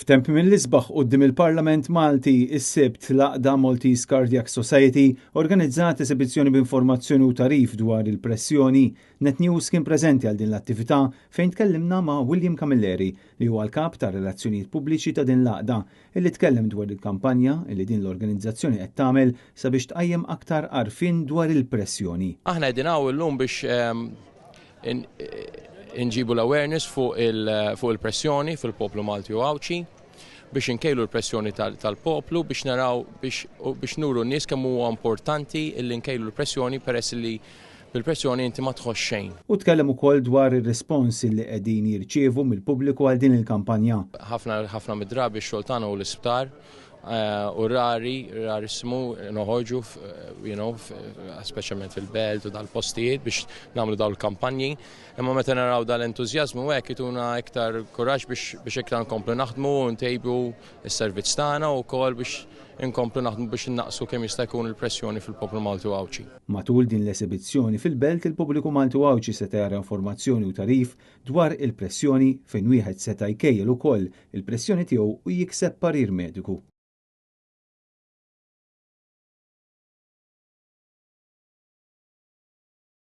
F'temp mill-isbaħ quddiem il-Parlament Malti, is-Sibt l-għaqda Maltese Cardiac Society organizzat esibizzjoni b'informazzjoni u tagħrif dwar il-pressjoni. Net News kien preżenti għal din l-attività fejn tkellimna ma' William Camilleri li huwa l-kap ta' relazzjonijiet pubbliċi ta' din l-għaqda illi tkellem dwar il-kampanja illi din l-organizzazzjoni qed tagħmel sabiex tqajjem aktar għarfien dwar il-pressjoni. Aħna qegħdin hawn illum biex inġibu l-awareness fuq il-pressjoni fil-poplu Malti u Għawdxi, biex inkejlu l-pressjoni tal-poplu, biex naraw biex nuru n-nies kemm huwa importanti illi nkejlu l-pressjoni peress li bil-pressjoni inti ma tħoss xejn. U tkellem ukoll dwar ir-rispons li qegħdin jirċievu mill-pubbliku għal din il-kampanja. Ħafna ħafna mid-drabi x-xogħol tagħna hu l-isptar u rari, rarissimu noħorġu, speċjalment fil-belt u dal-postijiet biex nagħmlu dawn il-kampanji. Imma meta naraw dal-entużjażmu hekk ituna iktar kuraġġ biex iktar nkomplu naħdmu u ntejbu s-servizz tagħna u wkoll biex inkomplu naħdmu biex innaqsu kemm jista' jkun il-pressjoni fil-poplu Malti u Għawdxi. Matul din l-esibizzjoni fil-belt, il-pubbliku Malti u Għawdxi seta' jara informazzjoni u tagħrif dwar il-pressjoni fejn wieħed seta' jkejjel ukoll il-pressjoni tiegħu u jikseb parir mediku.